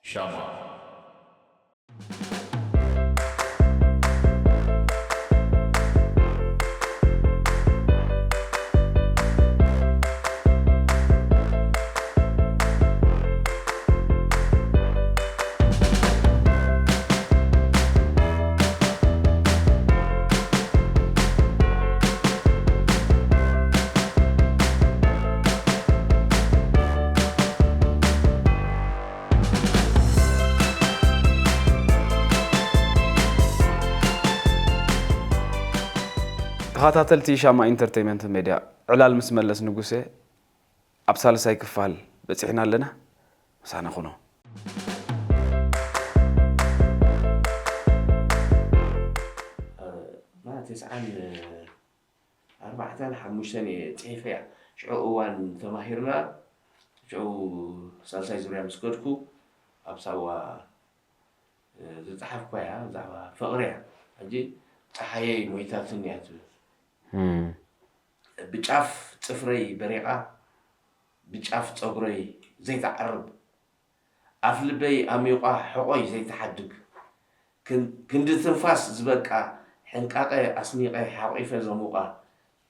ሻማ። ተኸታተልቲ ሻማ ኢንተርቴይመንት ሜድያ፣ ዕላል ምስ መለስ ንጉሴ ኣብ ሳልሳይ ክፋል በጺሕና ኣለና። ምሳና ኩኑ። ማ ተስዓን ኣርባዕተን ሓሙሽተን እየ ጽሒፈያ። ሽዑ እዋን ተማሂርና፣ ሽዑ ሳልሳይ ዙርያ ምስ ከድኩ፣ ኣብ ሳዋ ዝጸሓፍኳያ ብዛዕባ ፍቕሪ እያ። ሕጂ ጸሓየይ ሞይታትኒ እያ ትብል። እም። ብጫፍ ጽፍረይ በሪቓ፣ ብጫፍ ጸጉረይ ዘይትዓርብ፣ ኣፍ ልበይ ኣሚቋ ሕቖይ ዘይትሓድግ፣ ክን-፣ ክንዲ ትንፋስ ዝበቃ፣ ሕንቃቐ ኣስኒቐ ሓቒፈ ዘሙቓ፣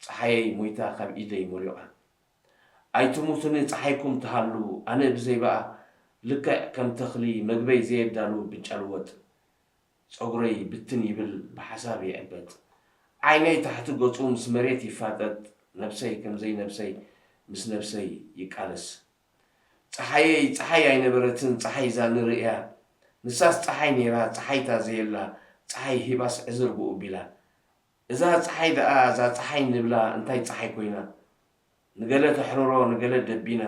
ጸሓየይ ሞይታ ካብ ኢደይ ሞሊቓ። ኣይትሙትኒ ጸሓይኩም ትሃሉ፣ ኣነ ብዘይ ብኣ፣ ልክዕ ከም ተኽሊ መግበይ ዘየዳሉ ብጫ ልወጥ። ጸጉረይ ብትን ይብል፣ ብሓሳብ ይዕበጥ። ዓይነይ ታሕቲ ገጹ ምስ መሬት ይፋጠጥ፣ ነብሰይ ከም ዘይነብሰይ ምስ ነብሰይ ይቃለስ። ጸሓየይ ጸሓይ ኣይነበረትን፣ ጸሓይ እዛ ንርእያ። ንሳስ ጸሓይ ነይራ፣ ጸሓይ እታ ዘየላ፣ ጸሓይ ሂባስ ዕዝር ብኡ ቢላ። እዛ ጸሓይ ደኣ፣ እዛ ጸሓይ ንብላ እንታይ ጸሓይ ኮይና? ንገለ ተሕርሮ፣ ንገለ ደቢና፣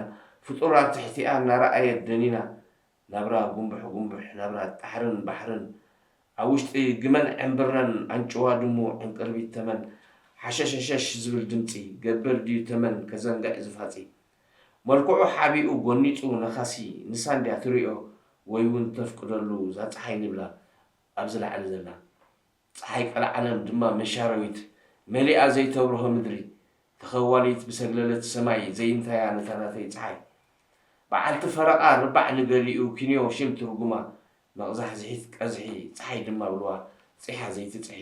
ፍጡር ኣብ ትሕቲኣ እናረኣየት ደኒና። ናብራ ጉንብሕ ጉንብሕ፣ ናብራ ጣሕርን ባሕርን፣ ኣብ ውሽጢ ግመን ዕምብረን፣ ኣንጭዋ ድሙ፣ ዕንቅርቢት ተመን፣ ሓሸሸሸሽ ዝብል ድምጺ፣ ገበር ድዩ ተመን ከዘንግዕ ዝፋጺ? መልክዑ ሓቢኡ ጎኒጹ ነኻሲ፣ ንሳ እንድያ ትርእዮ ወይ እውን ተፍቅደሉ፣ እዛ ጸሓይ ንብላ ኣብዚ ላዕሊ ዘላ። ጸሓይ ቀልዓለም ድማ መሻረዊት መሊኣ ዘይተብርሆ ምድሪ፣ ተኸዋሊት ብሰግለለት ሰማይ ዘይንታያ ነታ ናተይ ጸሓይ። በዓልቲ ፈረቓ ርባዕ ንገሊኡ ኪንዮ ሽም ትርጉማ፣ መቕዛሕዝሒት ቀዝሒ ጸሓይ ድማ ብልዋ ጺሓ ዘይትጽሒ።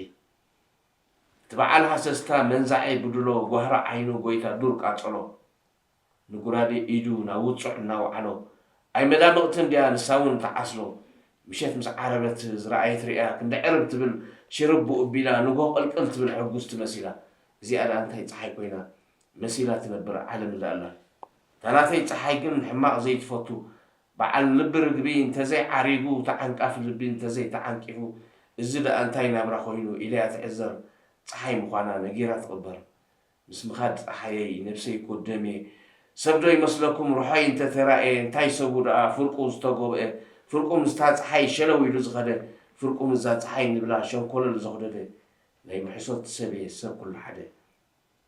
እቲ በዓል ሃሰስታ መንዛዔ ብድሎ ጓህራ ዓይኑ ጎይታ ዱር ቃጸሎ። ንጉራዴ ኢዱ ናብ ውጹዕ እናወዓሎ፣ ኣይመዳምቕትን ድያ ንሳ እውን ትዓስሎ። ምሸት ምስ ዓረበት ዝረኣየት ርእያ ክንዲ ዕርብ ትብል ሽርብ ብኡ ኣቢላ ንግሆ ቅልቅል ትብል ሕጉስቲ መሲላ። እዚኣ ደኣ እንታይ ጸሓይ ኮይና መሲላ ትነብር ዓለም እላ ኣላ። እታ ናተይ ጸሓይ ግን ሕማቕ ዘይትፈቱ፣ በዓል ልቢ ርግቢ እንተዘይ ዓሪጉ፣ ተዓንቃፊ ልቢ እንተዘይ ተዓንቂፉ፣ እዚ ደኣ እንታይ ናብራ ኮይኑ ኢለያ ትዕዘር። ጸሓይ ምዃና ነጊራ ትቕበር። ምስ ምኻድ ጸሓየይ ነብሰይ እኮ ደም እየ። ሰብ ዶ ይመስለኩም ርሖይ እንተ ተራእየ፣ እንታይ ሰቡ ደኣ ፍርቁ ዝተጎብአ፣ ፍርቁ ምስታ ጸሓይ ሸለው ኢሉ ዝኸደ፣ ፍርቁ ምስዛ ጸሓይ ንብላ ሸንኮለል ዘኹደደ፣ ናይ ብሕሶት ሰብ እየ ሰብ ኩሉ ሓደ።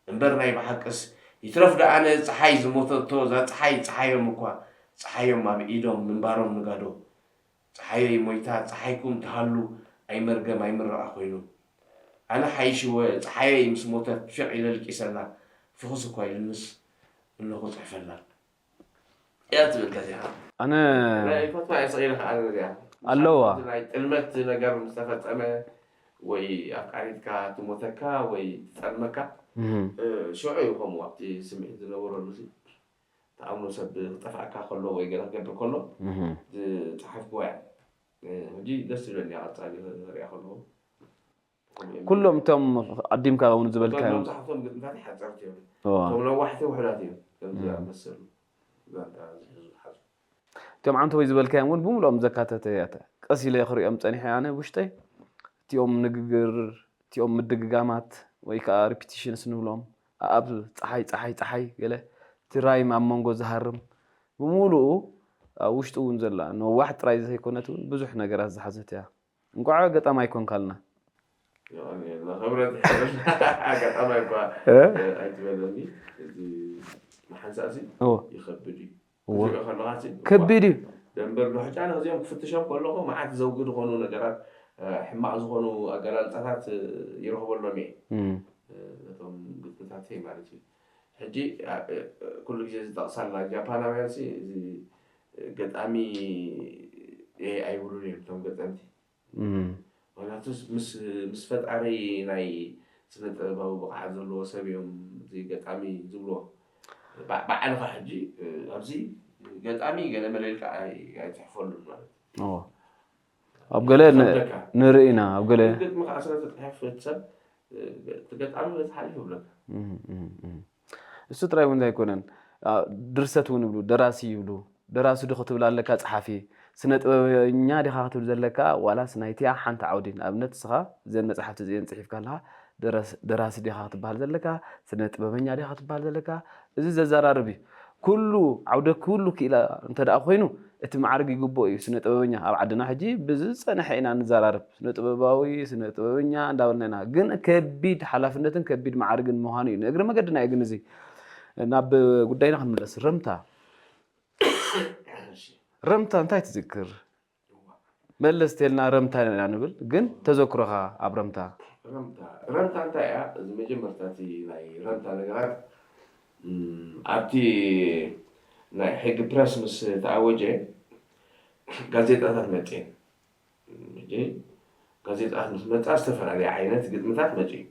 እምበር ናይ ብሓቅስ ይትረፍ ደኣነ ጸሓይ ዝሞተቶ፣ እዛ ጸሓይ ጸሓዮም እኳ ጸሓዮም ኣብ ኢዶም ምንባሮም ንጋዶ። ጸሓየይ ሞይታ ጸሓይኩም ትሃሉ ኣይመርገም ኣይምረቓ ኮይኑ። ኣነ ሓይሽወ ጸሓየይ ምስ ሞተት ፊቕ ኢለ ልቂሰላ ፍኹስ እኳ ኢልንስ እነኹ ጽሕፈላ እያ ትብል ከዚኣ። ኣነ ናይ ፈትዋ እየ ስቕ ኢለ ከኣ ነዚኣ። ኣለዋ። እቲ ናይ ጥልመት ነገር ምስ ተፈጸመ ወይ ኣፍቃሪትካ ትሞተካ ወይ ትጸልመካ፣ እህ። እ፣ ሽዑ እዩ ከምኡ ኣብቲ ስምዒት ዝነበረሉ ሲ ተኣምኖ ሰብ ክጠፍኣካ ከሎ ወይ ገለ ክገብር ከሎ እህ። ዝጸሓፍክዋ እያ። እ፣ ሕጂ ደስ ዝብለኒ እያ ቀጻሊ ክሪኣ ከለኹ። ኩሎም እቶም ኣዲምካ እውን ዝበልካዮም። መብዛሕትኦም ግጥምታት ሓጸርቲ እዮም። እዋ። እቶም ነዋሕቲ ውሑዳት እዮም። ከምዚ እም። ዝኣመሰሉ ዛንታ ዝሕዙ ሓዙ። እቶም ዓንተቦይ ዝበልካዮም እውን ብምልኦም ዘካተተ እያ። እታ ቀስ ኢለ ክሪኦም ጸኒሐ ኣነ ውሽጠይ። እቲኦም ንግግር፣ እቲኦም ምድግጋማት ወይ ከዓ ሪፒቲሽንስ ንብሎም፣ ኣብ ጸሓይ፣ ጸሓይ፣ ጸሓይ ገለ፣ እቲ ራይም ኣብ መንጎ ዝሃርም፣ ብምሉኡ ኣብ ውሽጡ እውን ዘላ፣ ነዋሕ ጥራይ ዘይኮነት እውን ብዙሕ ነገራት ዝሓዘት እያ። እንቋዕ ኣጋጣሚ ኣይኮንካልና። የቐንየልና። ክብረት ይሓበልና። ኣጋጣሚ እኳ እ? ኣይትበለኒ። እዚ መሓንሳእሲ እዎ። ይኸብድ እዩ። እዎ። ክትሪኦ ከለኻሲ እኳ ከቢድ እዩ። ደንበር ዶ ሕጂ ኣነ እዚኦም ክፍትሾም ከለኹ መዓት ዘውጊ ዝኾኑ ነገራት፣ እ፣ ሕማቕ ዝኾኑ ኣገላልጻታት፣ እ፣ ይረኽበሎም እየ። እም። እ፣ ነቶም ግጥምታተይ ማለት እዩ። ሕጂ፣ እ፣ እ፣ ኩሉ ግዜ ዝጠቕሳ ኣላ ጃፓናውያን ሲ፣ እዚ ገጣሚ ኣይብሉን እዮም እቶም ገጠምቲ። ምክንያቱ ምስ ምስ ፈጣሪ ናይ ስነ ጥበባዊ ብቕዓት ዘለዎ ሰብ እዮም እዚ ገጣሚ ዝብልዎ። ባዕልኻ ሕጂ ኣብዚ ገጣሚ ገለ መለ ኢልካ ኣይትሕፈሉን ማለት እዩ። ኣብ ገለ ንርኢ ኢና ኣብ ገለ ግጥሚ ከዓ ስለ ዝፅሕፍ እቲ ሰብ እቲ ገጣሚ በዚ ሓሊፉ ይብለካ። እሱ ጥራይ እውን ኣይኮነን። ድርሰት እውን ይብሉ፣ ደራሲ ይብሉ። ደራሲ ዶ ክትብል ኣለካ፣ ጸሓፊ፣ ስነ ጥበበኛ ዲኻ ክትብል ዘለካ፣ ዋላስ ናይቲኣ ሓንቲ ዓውዲ፣ ንኣብነት ንስኻ እዘን መጽሓፍቲ እዚአን ጽሒፍካ ኣለኻ፣ ደራሲ ዲኻ ክትበሃል ዘለካ፣ ስነ ጥበበኛ ዲኻ ክትበሃል ዘለካ፣ እዚ ዘዘራርብ እዩ። ኩሉ ዓውደ ኩሉ ክኢላ እንተ ደኣ ኮይኑ እቲ ማዕርግ ይግብኦ እዩ። ስነ ጥበበኛ ኣብ ዓድና ሕጂ ብዝጸንሐ ኢና ንዘራርብ። ስነ ጥበባዊ፣ ስነ ጥበበኛ እንዳበልና ኢና። ግን ከቢድ ሓላፍነትን ከቢድ ማዕርግን ምዃኑ እዩ። ንእግሪ መገድና እዩ ግን እዚ ናብ ጉዳይና ክንምለስ። ረምታ ረምታ እንታይ ትዝክር? መለስ ተልና ረምታ ኢና ንብል፣ ግን ተዘክሮኻ ኣብ ረምታ? ረምታ እንታይ እያ? እዚ መጀመርታ እቲ ናይ ረምታ ነገራት ኣብቲ ናይ ሕጊ ፕረስ ምስ ተኣወጀ ጋዜጣታት መፅየን። ጋዜጣታት ምስ መፃ ዝተፈላለየ ዓይነት ግጥምታት መፅዩ።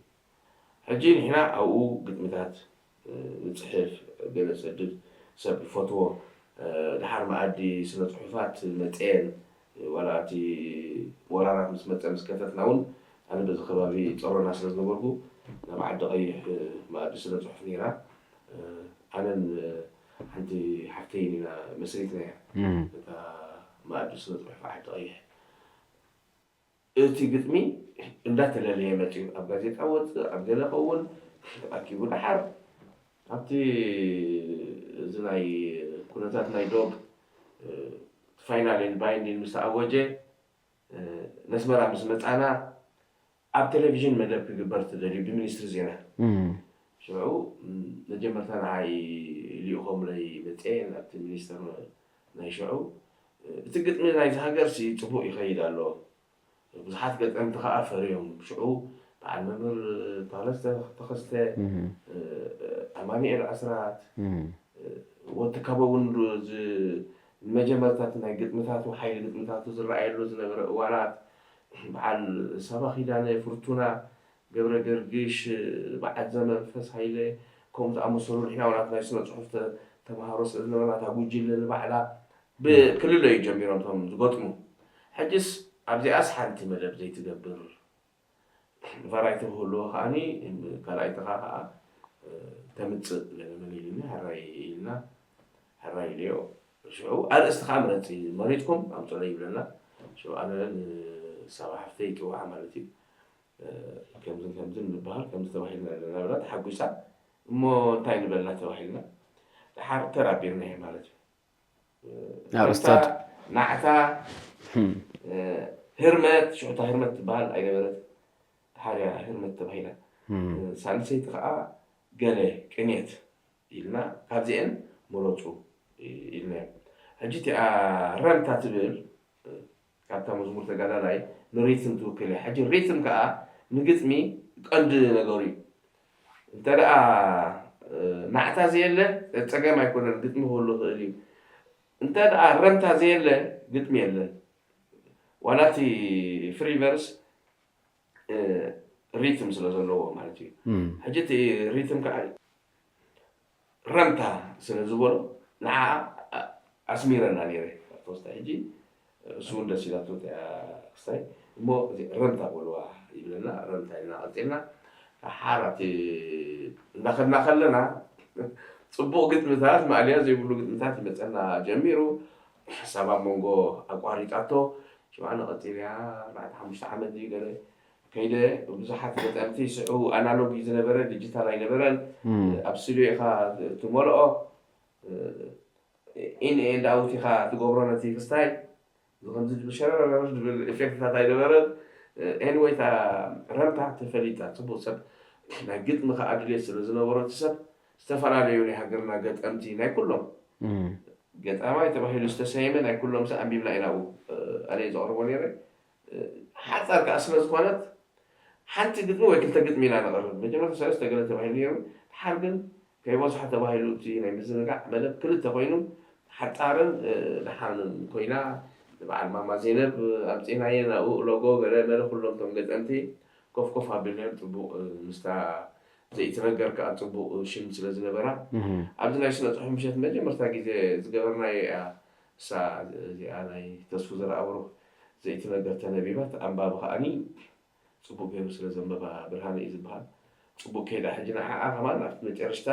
ሕጂ ንሕና ኣብኡ ግጥምታት ንፅሕፍ፣ ገለ ሰድድ ሰብ ይፈትዎ። ድሓር መኣዲ ስነ ፅሑፋት መፅየን፣ ዋላ እቲ ወራራት ምስ መፀ ምስ ከተትና እውን ኣነ በዚ ከባቢ ፀሮና ስለ ዝነበርኩ ናብ ዓዲ ቀይሕ መኣዲ ስነ ፅሑፍ ነይራ። ኣነን ሓንቲ ሓፍተይን ኢና መስሪትናያ እታ መኣዲ ስነ ፅሑፍ ዓዲ ቀይሕ። እቲ ግጥሚ እንዳተለለየ መፅዩ ኣብ ጋዜጣ ወፅእ ኣብ ገለ ከውን ተኣኪቡ ደሓር ኣብቲ እዚ ናይ ኩነታት ናይ ዶብ ፋይናል ባይንዲን ምስ ተኣወጀ ነስመራ ምስ መፃና ኣብ ቴሌቪዥን መደብ ክግበር ትደልዩ ብሚኒስትሪ ዜና ሽዑ መጀመርታ ንዓይ ልኢኾምለይ መፅየ ናብቲ ሚኒስተር ናይ ሽዑ እቲ ግጥሚ ናይዚ ሃገር ሲ ፅቡቅ ይኸይድ ኣሎ ብዙሓት ገጠምቲ ከዓ ፈርዮም ሽዑ በዓል መምህር ታለስተ ተኸስተ ኣማኒኤል ኣስራት ወዲ ካበ እውን ንመጀመርታት ናይ ግጥምታቱ ሓይሊ ግጥምታቱ ዝረኣየሉ ዝነበረ እዋናት በዓል ሳባ ኪዳነ ፍርቱና ገብረ ገርግሽ በዓል ዘመንፈስ ሃይለ ከምኡ ዝኣመሰሉ ንሕና እውን ኣብ ናይ ስነ ፅሑፍ ተምሃሮ ስለ ዝነበርና እታ ጉጅለ ንባዕላ ብክልለ እዩ ጀሚሮም እቶም ዝገጥሙ ሕጅስ ኣብዚኣስ ሓንቲ መደብ ዘይትገብር ቫራይቲ ክህልዎ ከዓኒ ካልኣይትኻ ከዓ ተምፅእ ገለ መለ ኢሉኒ ሕራይ ኢልና ሕራይ ኢለዮ ሽዑ ኣርእስቲ ከዓ ምረፂ መሪፅኩም ኣምፅሎ ይብለና ሽዑ ኣነ ንሳባ ሓፍተይ ይፅውዓ ማለት እዩ ከምዝን ከምዝን ንበሃል ከምዚ ተባሂልና ኣለና ብላ ተሓጒሳ እሞ እንታይ ንበልና ተባሂልና ድሓር ተራቢርና ማለት እዩ ኣርእስታት ናዕታ ህርመት ሽዑታ ህርመት ትበሃል ኣይነበረት ሓርያ ህርመት ተባሂላ ሳልሰይቲ ከዓ ገለ ቅኔት ኢልና ካብዚአን ምረፁ ኢልና ሕጂ እቲኣ ረምታ ትብል ካብታ መዝሙር ተጋዳላይ ንሪትም ትውክል እያ ሕጂ ሪትም ከዓ ንግጥሚ ቀንዲ ነገሩ እዩ እንተ ደኣ ናዕታ ዘየለ ጸገም ኣይኮነን ግጥሚ ክህሉ ይኽእል እዩ እንተ ደኣ ረምታ ዘየለ ግጥሚ የለን ዋላ እቲ ፍሪ ቨርስ ሪትም ስለ ዘለዎ ማለት እዩ ሕጂ እቲ ሪትም ከዓ ረምታ ስለ ዝበሎ ንዓ ኣስሚረና ነይረ ተወስታ ሕጂ እሱ እውን ደስ ኢላቶ ክስታይ እሞ ረምታ በልዋ ይብለና ረምታ ኢልና ቀፂልና ሓር ኣብቲ እንዳኸድና ከለና ፅቡቕ ግጥምታት ማእልያ ዘይብሉ ግጥምታት ይመፀና ጀሚሩ ሓሳብ ኣብ መንጎ ኣቋሪጣቶ ሽማዕና ቀፂልያ ኣርባዕተ ሓሙሽተ ዓመት ድዩ ገለ ከይደ ብዙሓት ገጠምቲ ስዑ ኣናሎግ እዩ ዝነበረ ዲጂታል ኣይነበረን ኣብ ስቱዲዮ ኢኻ ትመልኦ ኢን ኤንድ ኣውት ኢኻ ትገብሮ ነቲ ክስታይ ከምዚ ዝብል ሸረረር ዝብል ኢፌክትታት ኣይነበረን ኤኒወይ እታ ረምታ ተፈሊጣ ፅቡቅ ሰብ ናይ ግጥሚ ከዓ ድሌት ስለ ዝነበሮ እቲ ሰብ ዝተፈላለዩ ናይ ሃገርና ገጠምቲ ናይ ኩሎም ገጣማይ ተባሂሉ ዝተሰየመ ናይ ኩሎም ሲ ኣንቢብና ኢና ኣነ ዘቕርቦ ነይረ ሓፃር ከዓ ስለ ዝኾነት ሓንቲ ግጥሚ ወይ ክልተ ግጥሚ ኢና ነቕርብ መጀመርታ ሰለስተ ገለ ተባሂሉ ነይሩ ድሓር ግን ከይበዝሖ ተባሂሉ እቲ ናይ ምዝንጋዕ መደብ ክልተ ኮይኑ ሓፃርን ደሓንን ኮይና ንበዓል ማማ ዜነብ ኣምፂእናየ ናብኡ ሎጎ ገለ መለ ኩሎም ቶም ገጠምቲ ኮፍ ኮፍ ኣቢልናዮም ፅቡቕ ምስታ ዘይትነገር ከዓ ፅቡቕ ሽም ስለ ዝነበራ ኣብዚ ናይ ስነ ፅሑፍ ምሸት መጀመርታ ግዜ ዝገበርናዮ እያ እሳ እዚኣ ናይ ተስፉ ዘርኣብሩኽ ዘይትነገር ተነቢባት ኣንባቢ ከዓኒ ፅቡቕ ገይሩ ስለ ዘንበባ ብርሃነ እዩ ዝበሃል ፅቡቕ ከይዳ ሕጂ ንዓኣ ከማን ኣብቲ መጨረሽታ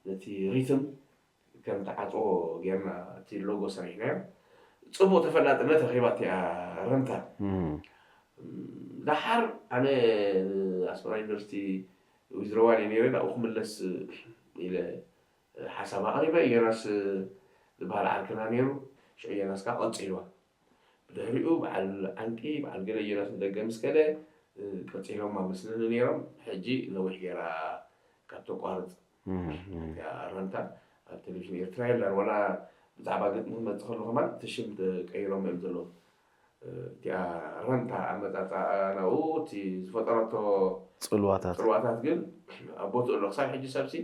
ነቲ ሪትም ከም ተዓፅዎ ጌርና እቲ ሎጎ ሰሪሕናዮ ፅቡቅ ተፈላጥነት ረኪባ እቲኣ ረምታ ዳሓር ኣነ ኣስመራ ዩኒቨርሲቲ ዊዝረዋል እየ ነይረ ናብኡ ክምለስ ኢለ ሓሳብ ኣቅሪበ ዮናስ ዝበሃል ዓርክና ነይሩ ሽዑ ዮናስ ከዓ ቀፂልዋ ብድሕሪኡ በዓል ዓንቂ በዓል ገለ ዮናስ ንደገ ምስ ከደ ቀፂሎማ መስለኒ ነይሮም ሕጂ ነዊሕ ገይራ ካብ ተቋርፅ እቲኣ ረምታ ኣብ ቴሌቪዥን ኤርትራ የላን ዋላ ብዛዕባ ግጥሚ ክመፅእ ከሎ ከማን እቲ ሽም ተቀይሮም እዮም ዘለዉ እቲኣ ረምታ ኣመፃፃኣ ናብኡ እቲ ዝፈጠረቶ ፅልዋታት ፅልዋታት ግን ኣብ ቦትኡ ኣሎ ክሳብ ሕጂ ሰብሲ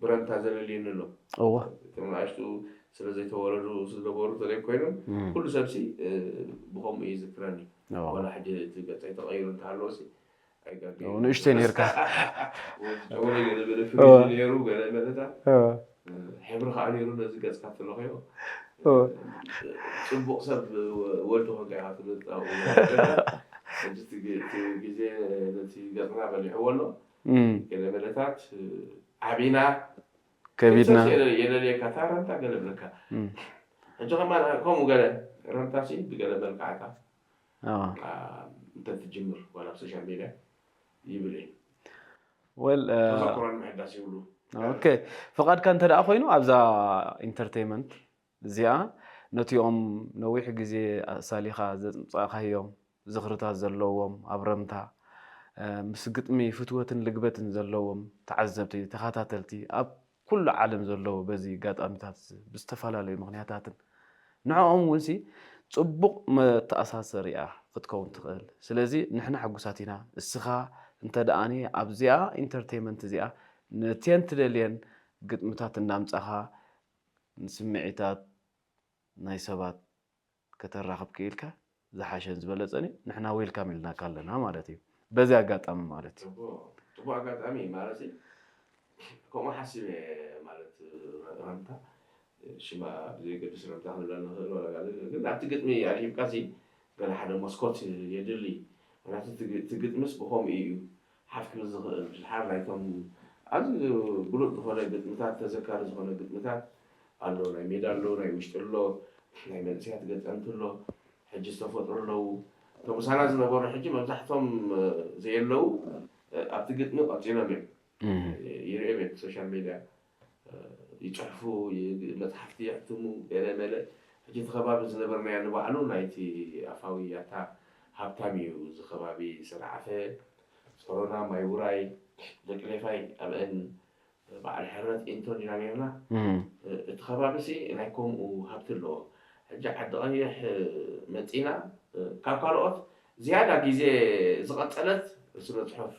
ብረምታ ዘለልየኒ ኣሎ እወ እቶም ንኣሽቱ ስለ ዘይተወለዱ ዝነበሩ ተዘይኮይኖም እም፣ ኩሉ ሰብሲ እ፣ ብኸምኡ እዩ ዝክረኒ እወ ዋላ ሕጂ እቲ ገፀይ ተቐይሩ እንተሃለወሲ ኣይጋገ ንእሽተይ ነርካ ጨወለ ገለ በለ ፍሪጅ ነይሩ ገለ በለታ ሕብሪ ከዓ ነይሩ ነዚ ገፅካ ትለኸዮ ፅቡቅ ሰብ ወዲ ኮንካ ኢካ ትብል ግዜ ነቲ ገፅና በሊዕዎ ኣሎ ገለ በለታት ዓቢና ከቢድና የለልየካ እታ ረምታ ገለ ብለካ ሕጂ ከማ ከምኡ ገለ ረምታ ሲ ብገለ መልክዓታ እንተትጅምር ዋላ ኣብ ሶሻል ሜድያ ይብል እዩ ወል ተዘክሮን ምሕዳስ ይብሉ ኦኬ ፍቓድካ እንተ ደኣ ኮይኑ ኣብዛ ኢንተርቴይመንት እዚኣ ነቲኦም ነዊሕ ግዜ ኣሳሊኻ ዘምጻእካዮም ዝኽርታት ዘለዎም ኣብ ረምታ ምስ ግጥሚ ፍትወትን ልግበትን ዘለዎም ተዓዘብቲ ተኸታተልቲ ኣብ ኩሉ ዓለም ዘለዉ በዚ ኣጋጣሚታት ብዝተፈላለዩ ምኽንያታትን ንዕኦም እውን ሲ ፅቡቕ መተኣሳሰሪኣ ክትከውን ትኽእል ስለዚ ንሕና ሕጉሳት ኢና እስኻ እንተ ደኣኒ ኣብዚኣ ኢንተርቴይመንት እዚኣ ነትየን ትደልየን ግጥምታት እናምፃኻ ንስምዒታት ናይ ሰባት ከተራኽብ ክኢልካ ዝሓሸን ዝበለፀን እዩ ንሕና ዌልካም ኢልናካ ኣለና ማለት እዩ በዚ ኣጋጣሚ ማለት እዩ ፅቡቅ ኣጋጣሚ ማለት ከምኡ ሓሲበ ማለት ረምታ ሽማ ብዘየገድስ ረምታ ክንብላ ንኽእል ወላ ግን ኣብቲ ግጥሚ ኣልሂብካ ሲ ገለ ሓደ መስኮት የድሊ ምክንያቱ እቲ ግጥምስ ብከምኡ እዩ ሓፍ ክብል ዝኽእል ድሓር ናይቶም ኣዝዩ ብሉፅ ዝኾነ ግጥምታት ተዘካሪ ዝኾነ ግጥምታት ኣሎ ናይ ሜዳ ኣሎ ናይ ውሽጢ ኣሎ ናይ መንእሰያት ገጠምቲ ኣሎ ሕጂ ዝተፈጥሩ ኣለዉ እቶም ምሳና ዝነበሩ ሕጂ መብዛሕቶም ዘየለዉ ኣብቲ ግጥሚ ቀፂሎም እዮም ይርእዮም እዮም ሶሻል ሜድያ ይፅሕፉ መፅሓፍቲ የሕትሙ ገለ መለ ሕጂ እቲ ከባቢ ዝነበርናዮ ንባዕሉ ናይቲ ኣፋዊ ያታ ሃብታም እዩ እዚ ከባቢ ሰንዓፈ ጾሮና ማይ ውራይ ደቂ ሌፋይ ኣብአን በዓል ሕረት ኢንቶን ኢና ነርና እቲ ከባቢ ሲ ናይ ከምኡ ሃብቲ ኣለዎ ሕጂ ዓዲ ቀይሕ መፂና ካብ ካልኦት ዝያዳ ግዜ ዝቐፀለት ስነ ፅሑፍ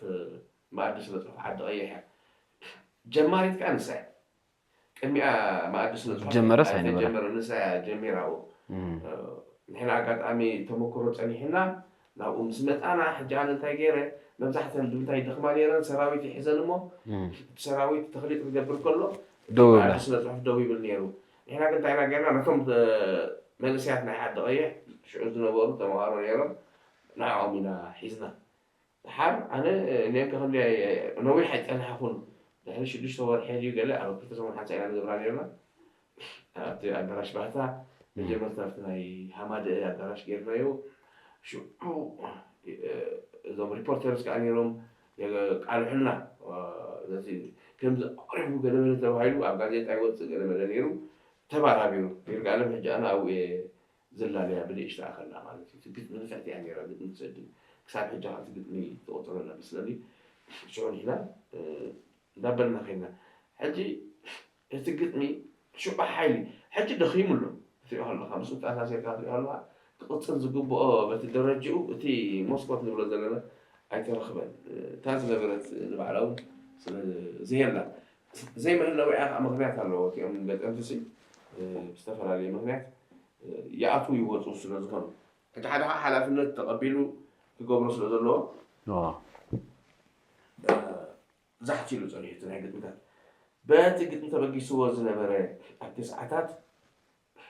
መኣዲ ስነ ፅሑፍ ዓዲ ቀይሕ እያ ጀማሪት ከዓ ንሳ እያ ቅድሚኣ መኣዲ ስነ ፅሑፍ ጀመረስ ኣይነበረ ጀመረ ንሳ እያ ጀሚራኡ ንሕና ኣጋጣሚ ተመክሮ ፀኒሕና ናብኡ ምስ መፃና ሕጂ ኣነ እንታይ ገይረ መብዛሕተን ብምንታይ ደኽማ ነይረን ሰራዊት ይሕዘን እሞ እቲ ሰራዊት ተኽሊጥ ክገብር ከሎ ደው ይብላ ስነ ፅሑፍ ደው ይብል ነይሩ ንሕና ግን እንታይ ኢና ገይርና ነቶም መንእሰያት ናይ ዓዲ ቀይሕ ሽዑ ዝነበሩ ተምሃሮ ነይሮም ንዕኦም ኢና ሒዝና ድሓር ኣነ እኔም ከክንዲ ነዊሕ ኣይፀናሕኹን ድሕሪ ሽዱሽተ ወርሒ ድዩ ገለ ኣብ ክልተ ሰሙን ሓንሳ ኢና ንገብራ ነርና ኣብቲ ኣዳራሽ ባህታ መጀመርታ ኣብቲ ናይ ሃማደአ ኣዳራሽ ገይርናዮ ሽዑ እዞም ሪፖርተርስ ከዓ ነይሮም የቃልሑልና ነዚ ከምዚ ኣቅሪቡ ገለመለ ተባሂሉ ኣብ ጋዜጣ ይወፅእ ገለመለ ነይሩ ተባራቢሩ ይርጋለም ሕጂ ኣነ ኣብኡ እየ ዝላለያ ብንእሽታ ከላ ማለት እዩ ግጥሚ ንፍዕቲ እያ ነይራ ግጥሚ ትሰድን ክሳብ ሕጂ ከዓ ግጥሚ ትቆፅረላ መስለኒ ሽዑ ንሕና እንዳበልና ከይና ሕጂ እቲ ግጥሚ ሽዑ ሓይሊ ሕጂ ደኺሙ ኣሎ ትሪኦ ከለካ ምስኡ ተኣሳሲርካ ትሪኦ ከለካ ክቕፅል ዝግብኦ በቲ ደረጅኡ እቲ መስኮት ንብሎ ዘለና ኣይተረኽበን እታ ዝነበረት ንባዕላ እውን ስለ ዘየላ ዘይምህላው እያ ከዓ ምክንያት ኣለዎ እቲኦም ገጠምቲ ሲ ብዝተፈላለየ ምክንያት ይኣትዉ ይወፁ ስለ ዝኾኑ፣ እቲ ሓደ ከዓ ሓላፍነት ተቐቢሉ ክገብሮ ስለ ዘለዎ ዋ ዛሕት ኢሉ ፀኒሑ እቲ ናይ ግጥምታት። በቲ ግጥሚ ተበጊስዎ ዝነበረ ኣብቲ ሰዓታት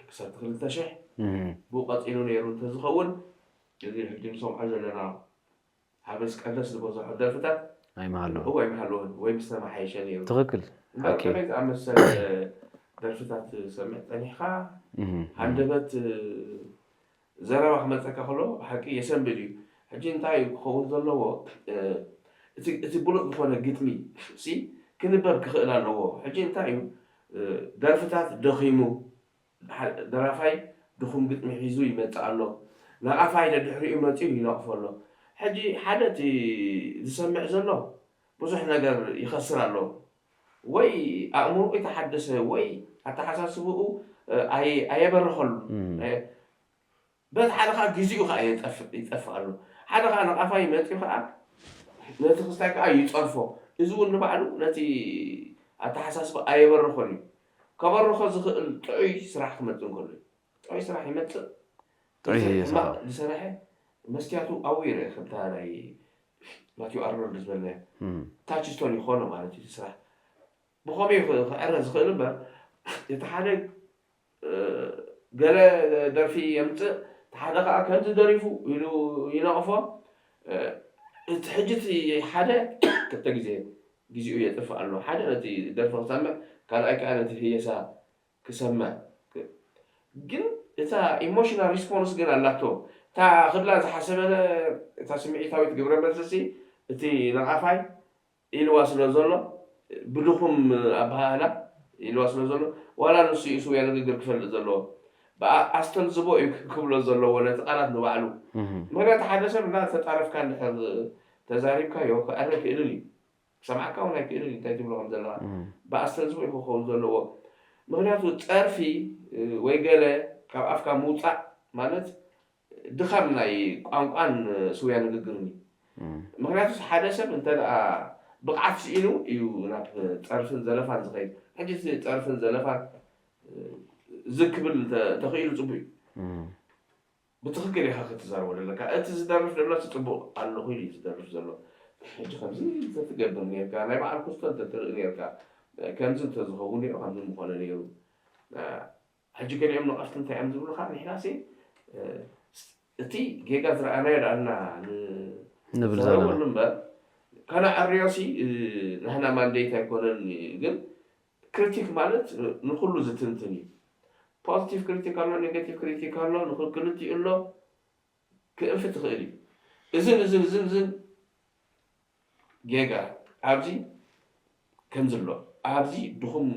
ክሳብ ክልተ ሽሕ እህ፣ ብኡ ቀፂሉ ነይሩ እንተዝኸውን፣ እዚ ሕጂ ንሰምዖ ዘለና ሃበስ ቀለስ ዝበዝሖ ደርፍታት ኣይምሃለዎ እው ኣይምሃለዎን ወይ ምስተመሓየሸ ነይሩ። ትኽክል እምበር ኦኬ። ከመይ ዝኣመሰለ ደርፍታት ትሰምዕ ፀኒሕካ? እህ፣ ሃንደበት ዘረባ ክመፀካ ከሎ ብሓቂ የሰንብድ እዩ። ሕጂ እንታይ እዩ ክኸውን ዘለዎ? እቲ እቲ ብሉፅ ዝኾነ ግጥሚ ሲ ክንበብ ክኽእል ኣለዎ። ሕጂ እንታይ እዩ ደርፍታት ደኺሙ፣ ደራፋይ ድኹም ግጥሚ ሒዙ ይመፅእ ኣሎ። ነቓፋይ ደድሕሪኡ መፂኡ ይነቕፎ ኣሎ። ሕጂ ሓደ እቲ ዝሰምዕ ዘሎ ብዙሕ ነገር ይኸስር ኣሎ። ወይ ኣእምሮ ይተሓደሰ ወይ ኣተሓሳስብኡ ኣየበርኸሉ። በቲ ሓደ ከዓ ግዜኡ ከዓ ይጠፍእ ኣሎ። ሓደ ከዓ ነቓፋይ መፂኡ ከዓ ነቲ ክስታይ ከዓ ይፀርፎ። እዚ እውን ንባዕሉ ነቲ ኣተሓሳስባ ኣየበርኸሉ እዩ። ከበርኾ ዝኽእል ጥዑይ ስራሕ ክመፅእ እንከሎ እዩ። ጥዑይ ስራሕ ይመፅእ። ጥዑይ እዚ ህየሳ ሕማቕ ከዓ። ዝሰረሐ መስትያቱ ኣብኡ ይርአ። ከምታ ናይ ማቲው ኣርኖልድ ዝበልናዮ እም፣ ታችስቶን ይኾኖ ማለት እዩ። እቲ ስራሕ ብኸመይ ይኽ- ክዕረ ዝኽእል እምበር እቲ ሓደ ገለ ደርፊ የምፅእ፣ እቲ ሓደ ከዓ ከምዚ ደሪፉ ኢሉ ይነቕፎ። እቲ ሕጂ እቲ ሓደ ክልተ ግዜ ግዜኡ የጥፍእ ኣሎ። ሓደ ነቲ ደርፊ ክሰምዕ፣ ካልኣይ ከዓ ነቲ ህየሳ ክሰምዕ። ግን እታ ኢሞሽናል ሪስፖንስ ግን ኣላቶ። እታ ክብላ ዝሓሰበ እታ ስምዒታዊት ግብረ መልስሲ እቲ ነቓፋይ ኢልዋ ስለ ዘሎ ብድኹም ኣበሃህላ ኢልዋ ስለ ዘሎ ዋላ ንሱ እዩ ስውያ ንግግር ክፈልጥ ዘለዎ ብኣስተልዝቦ እዩ ክብሎ ዘለዎ ነቲ ቃላት ንባዕሉ እህ፣ ምክንያቱ ሓደ ሰብ እና ተጣረፍካ እንድሕር ተዛሪብካዮ ክዕረ ክእልን እዩ ክሰምዓካ እውን ኣይክእልን እዩ እንታይ ትብሎ ከም ዘለካ እህ፣ ብኣስተልዝቦ እዩ ክኸውን ዘለዎ ምክንያቱ ፀርፊ ወይ ገለ ካብ ኣፍካ ምውፃእ ማለት ድኻም ናይ ቋንቋን ስውያ ንግግርን እዩ። እም፣ ምክንያቱ ሓደ ሰብ እንተ ደኣ ብቕዓት ስኢኑ እዩ ናብ ፀርፍን ዘለፋን ዝኸይድ። ሕጂ እቲ ፀርፍን ዘለፋን ዝክብል እንተ- እንተኽኢሉ ፅቡቅ እዩ። እም፣ ብትኽክል ኢኻ ክትዛረቦ ዘለካ። እቲ ዝደርፍ ዘሎ እቲ ፅቡቅ ኣለኹ ኢሉ እዩ ዝደርፍ ዘሎ። ሕጂ ከምዚ እንተትገብር ነርካ፣ ናይ በዓል ኩስቶ እንተትርኢ ነርካ፣ ከምዚ እንተዝኸውን ነይሩ ከምዚ ምኾነ ነይሩ። ሕጂ ገሊኦም ነቐፍቲ እንታይ እዮም ዝብሉኻ? ንሕናሲ እቲ ጌጋ ዝረኣናዮ ደኣና ንብል ንዛረበሉ ዘለና እምበር ከነዐርዮሲ ናህና ማንዴት ኣይኮነን። ግን ክሪቲክ ማለት ንኩሉ ዝትንትን እዩ። ፖዚቲቭ ክሪቲክ ኣሎ፣ ኔጋቲቭ ክሪቲክ ኣሎ፣ ንክልቲኡ ኣሎ ክእንፊ ትኽእል እዩ። እዝን እዝን እዝን እዝን ጌጋ ኣብዚ ከምዚ ኣሎ፣ ኣብዚ ድኹም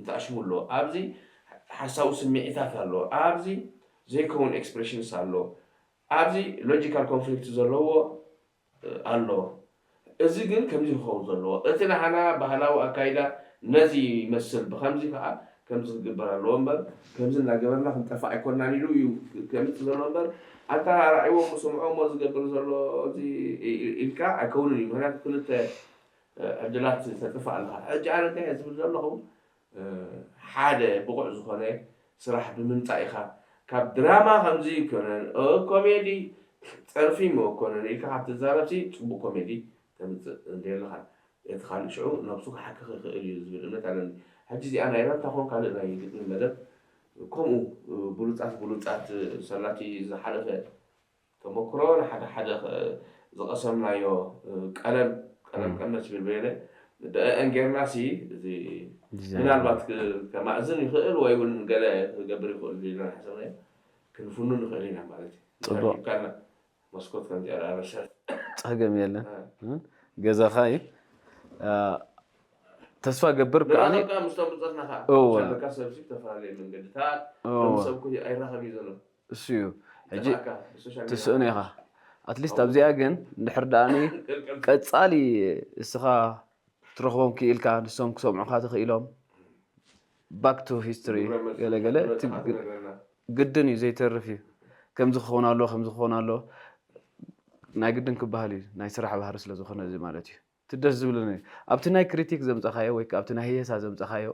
ተኣሽሙ ኣሎ፣ ኣብዚ ሓሳዊ ስምዒታት ኣሎ፣ ኣብዚ ዘይከውን ኤክስፕሬሽንስ ኣሎ፣ ኣብዚ ሎጂካል ኮንፍሊክት ዘለዎ ኣሎ። እዚ ግን ከምዚ ክኸውን ዘለዎ እቲ ናህና ባህላዊ ኣካይዳ ነዚ ይመስል ብከምዚ ከዓ ከምዚ ክግበር ኣለዎ እምበር ከምዚ እናገበርና ክንጠፍእ ኣይኮንናን ኢሉ እዩ ከምፅ ዘሎ እምበር ኣንታ ራዕይዎ ስምዖ እሞ ዝገብር ዘሎ እዚ ኢልካ ኣይከውንን እዩ። ምክንያቱ ክልተ ዕድላት ተጥፍእ ኣለካ። ሕጂ ኣነ እንታይ እየ ዝብል ዘለኹ ሓደ ብቑዕ ዝኾነ ስራሕ ብምምፃእ ኢኻ ካብ ድራማ ከምዚ ይኮነን ኮሜዲ ፀርፊ መኮነን ኢልካ ካብ ትዛረብሲ ፅቡቅ ኮሜዲ ተምፅእ እንተየለኻ እቲ ካልእ ሽዑ ነብሱ ክሓክኽ ይኽእል እዩ ዝብል እምነት ኣለኒ። ሕጂ እዚኣ ናይ ረንታ ኮን ካልእ ናይ ግጥሚ መደብ ከምኡ ብሉፃት ብሉፃት ሰላቲ ዝሓለፈ ተመክሮ ንሓደ ሓደ ዝቐሰምናዮ ቀለም ቀለም ቀመስ ይብል በየነ ብአን ጌርና ሲ እዚ ምናልባት ከማእዝን ይኽእል ወይ እውን ገለ ክገብር ይኽእል ኢልና ሓሰብናዮ ክንፍኑ ንኽእል ኢና ማለት እዩ። ጽቡቕ። ሂብካና መስኮት ከምዚኣ ዳበሰት ጸገም የለን። ገዛኻ እዩ። ተስፋ ገብር ብኣነ ንራኸብካ ምስቶም ብጾትና ከዓ እወ። ዘለካ ሰብሲ ብተፈላለየ መንገድታት እወ። ከም ሰብ ኩ ኣይራኸብ እዩ ዘሎ እሱ እዩ። ሕጂ ተሳእካ ብሶሻል ሚድያ ትስእኖ ኢኻ። ኣትሊስት ኣብዚኣ ግን እንድሕር ደኣኒ ቅልቅል ቀጻሊ እስኻ ክትረኽቦም ክኢልካ ንሶም ክሰምዑኻ ተኽኢሎም back to history ግብረ መልሲ ገለገለ ክትመጽእ እቲ ከዓ ግድ- ትነግረና። ግድን እዩ ዘይተርፍ እዩ። ከምዚ ክኸውን ኣለዎ ከምዚ ክኸውን ኣለዎ ናይ ግድን ክበሃል እዩ ናይ ስራሕ ባህሪ ስለ ዝኾነ እዚ ማለት እዩ። እቲ ደስ ዝብለኒ ኣብቲ ናይ ክሪቲክ ዘምፀኻዮ ወይ ከዓ ኣብቲ ናይ ህየሳ ዘምፀኻዮ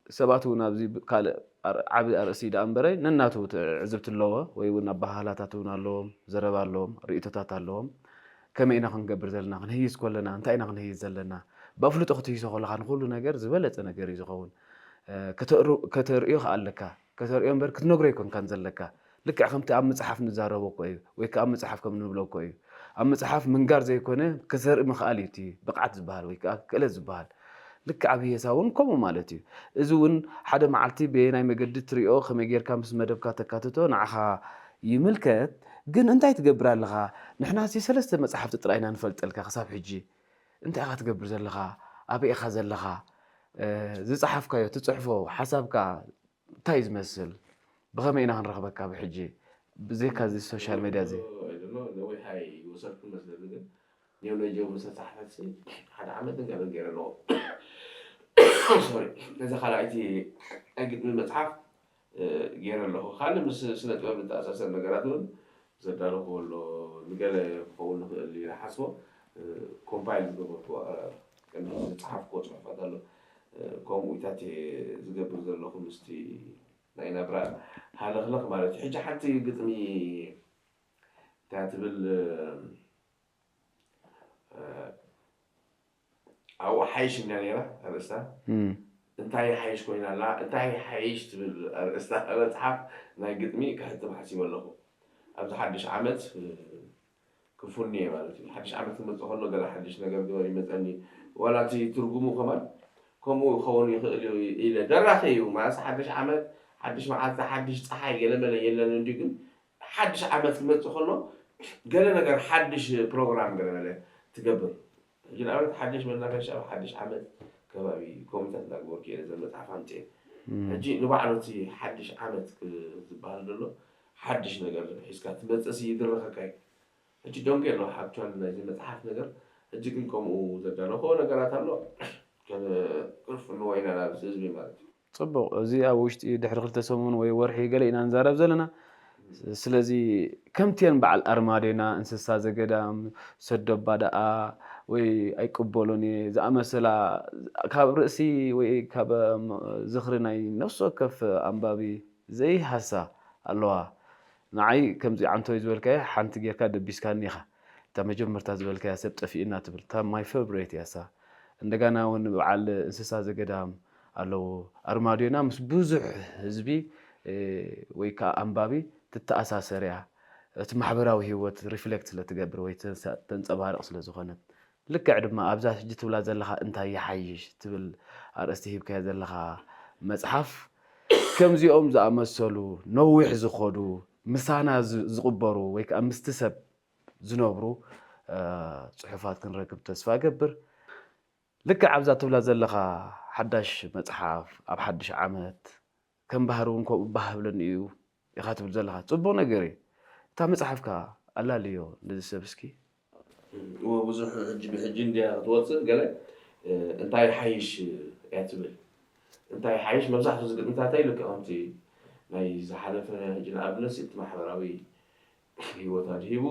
ሰባት እውን ኣብዚ ብ-፣ ካልእ ኣር-፣ ዓቢ ኣርእስቲ ደኣ እምበረ ነናቱ ትዕዝብቲ ኣለዎ፣ ወይ እውን ኣበሃህላታት እውን ኣለዎም፣ ዘረባ ኣለዎም፣ ርእይቶታት ኣለዎም። ከመይ ኢና ክንገብር ዘለና? ክንህይስ ከለና እንታይ ኢና ክንህይስ ዘለና? ብኣፍልጦ ክትህይሶ ከለኻ ንኹሉ ነገር ዝበለጸ ነገር እዩ ዝኸውን። እ፣ ከተእሩ-፣ ከተርእዮ ከኣ ኣለካ። ከተርእዮ እምበር ክትነግሮ ኣይኮንካን ዘለካ። ልክዕ ከምቲ ኣብ መጽሓፍ ንዛረቦ እኮ እዩ፣ ወይ ከኣ ኣብ መጽሓፍ ከም ንብሎ እኮ እዩ። ኣብ መጽሓፍ ምንጋር ዘይኮነ፣ ክዘርኢ ምኽኣል እዩ እቲ ብቕዓት ዝበሃል ወይ ከኣ ክእለት ዝበሃል። ልክዕ ኣብ ህየሳ እውን ከምኡ ማለት እዩ። እዚ እውን ሓደ መዓልቲ በየናይ መገዲ ትሪኦ፣ ከመይ ጌርካ ምስ መደብካ ተካትቶ ንዓኻ ይምልከት። ግን እንታይ ትገብር ኣለኻ? ንሕናሲ ሰለስተ መጽሓፍቲ ጥራይ ኢና ንፈልጠልካ ክሳብ ሕጂ። እንታይ ኢኻ ትገብር ዘለኻ? ኣበይ ኢኻ ዘለኻ? እ፣ ዝጸሓፍካዮ፣ ትጽሕፎ፣ ሓሳብካ እንታይ እዩ ዝመስል? ብኸመይ ኢና ክንረኽበካ ብሕጂ? ብዘይካ እዚ ሶሻል ሜድያ እዚ። I don't know፣ ነዊሕ ኣይወሰድኩን መስለኒ፣ ግን ኔው ነጀው ምስ ተጻሕፈት ሲ ሓደ ዓመት ንገበን ገይረ ኣለኹ። ሶሪ፣ ነዛ ካልኣይቲ ናይ ግጥሚ መጽሓፍ፣ እ፣ ገይረ ኣለኹ። ካልእ ምስ ስነ ጥበብ ዝተኣሳሰር ነገራት እውን ዘዳለኹዎ ኣሎ። ንገለ ክኸውን ንኽእል ኢለ ሓስቦ፣ እ፣ ኮምፓይል ዝገበርኩዎ፣ እ፣ ቀንዲ ዝጸሓፍኩዎ ጽሑፋት ኣሎ። እ፣ ከምኡታት እየ ዝገብር ዘለኹ ምስቲ ናይ ናብራ ሃለኽለኽ ማለት እዩ። ሕጂ ሓንቲ ግጥሚ እንታይ ትብል፣ እ፣ ኣብኡ ሓይሽ ኢልና ነይራ ኣርእስታ። እም። እንታይ ሓይሽ ኮይና ኣላ? እንታይ ሓይሽ ትብል ኣርእስታ መጽሓፍ ናይ ግጥሚ ክሕትም ሓሲበ ኣለኹ። ኣብዚ ሓድሽ ዓመት፣ እ፣ ክፉን እየ ማለት እዩ። ሓድሽ ዓመት ክመጽእ ከሎ ገለ ሓድሽ ነገር ግበር ይመጸኒ። ዋላ እቲ ትርጉሙ ከማን ከምኡ ክኸውን ይኽእል እዩ ኢለ። ደራኺ እዩ። ማለት ሓድሽ ዓመት፣ ሓድሽ መዓልቲ፣ ሓድሽ ጸሓይ ገለመለ የለን እንድዩ፣ ግን ሓድሽ ዓመት ክመጽእ ከሎ ገለ ነገር ሓድሽ ፕሮግራም ገለመለ ትገብር። ሕጂ ንኣብነት ሓድሽ መናፈሻ ኣብ ሓድሽ ዓመት ከባቢ ኮሚታት እንዳገበርኩ እየ ነዘን መጽሓፍ ኣምጽኤ። እም። ሕጂ ንባዕሉ እቲ ሓድሽ ዓመት ክ-፣ ዝበሃል ዘሎ ሓድሽ ነገር ሒዝካ ትመጽእሲ ይድርኸካ እዩ። ሕጂ ደንጉየ ኣለኹ፣ actually ናይዚ መጽሓፍ ነገር። ሕጂ ግን ከምኡ ዘዳለኹዎ ነገራት ኣሎ። ከን-፣ ክንፍንዎ ኢና ናብዚ ህዝቢ ማለት እዩ። ጽቡቕ። እዚ ኣብ ውሽጢ ድሕሪ ክልተ ሰሙን ወይ ወርሒ ገለ ኢና ንዛረብ ዘለና። ስለዚ ከምቲየን በዓል ኣርማድዮና፣ እንስሳ ዘገዳም፣ ሰዶ ኣባ ደኣ ወይ ኣይቅበሎን እየ ዝኣመሰላ ካብ ርእሲ ወይ ካብ፣ እም፣ ዝኽሪ ናይ ነፍሲ ወከፍ ኣንባቢ ዘይሃሳ ኣለዋ። ንዓይ ከምዚ ዓንቶይ ዝበልካዮ ሓንቲ ጌርካ ደቢስካኒ ኢኻ። እታ መጀመርታ ዝበልካያ ሰብ ጠፊእና ትብል፣ እታ my favorite እያ እሳ። እንደገና እውን በዓል እንስሳ ዘገዳም ኣለዉ። ኣርማድዮና ምስ ብዙሕ ህዝቢ፣ እ፣ ወይ ከዓ ኣንባቢ ትተኣሳሰር እያ። እቲ ማሕበራዊ ህይወት ሪፍሌክት ስለ ትገብር ወይ ተንሳ-፣ ተንጸባርቕ ስለ ዝኾነት። ልክዕ ድማ ኣብዛ ሕጂ ትብላ ዘለኻ እንታይ ይሓይሽ ትብል ኣርእስቲ ሂብካዮ ዘለኻ መጽሓፍ፣ ከምዚኦም ዝኣመሰሉ ነዊሕ ዝኸዱ ምሳና ዝ-፣ ዝቕበሩ ወይ ከዓ ምስቲ ሰብ ዝነብሩ፣ እ፣ ጽሑፋት ክንረክብ ተስፋ እገብር። ልክዕ ኣብዛ ትብላ ዘለኻ ሓዳሽ መጽሓፍ ኣብ ሓድሽ ዓመት ከም ባህሪ እውን ከምኡ ባህ ብለኒ እዩ ኢኻ ትብል ዘለኻ። ጽቡቕ ነገር እዩ። እታ መጽሓፍካ ኣላልዮ ነዚ ሰብ እስኪ። እወ፣ ብዙሕ ሕጂ ብሕጂ እንድያ ክትወጽእ ገለ፣ እ፣ እንታይ ሓይሽ እያ ትብል። እንታይ ሓይሽ መብዛሕትኡ ዝግጥምታተይ ልክዕ ከምቲ ናይ ዝሓለፈ ሕጂ ንኣብነት እቲ ማሕበራዊ ህይወት ኣድሂቡ፣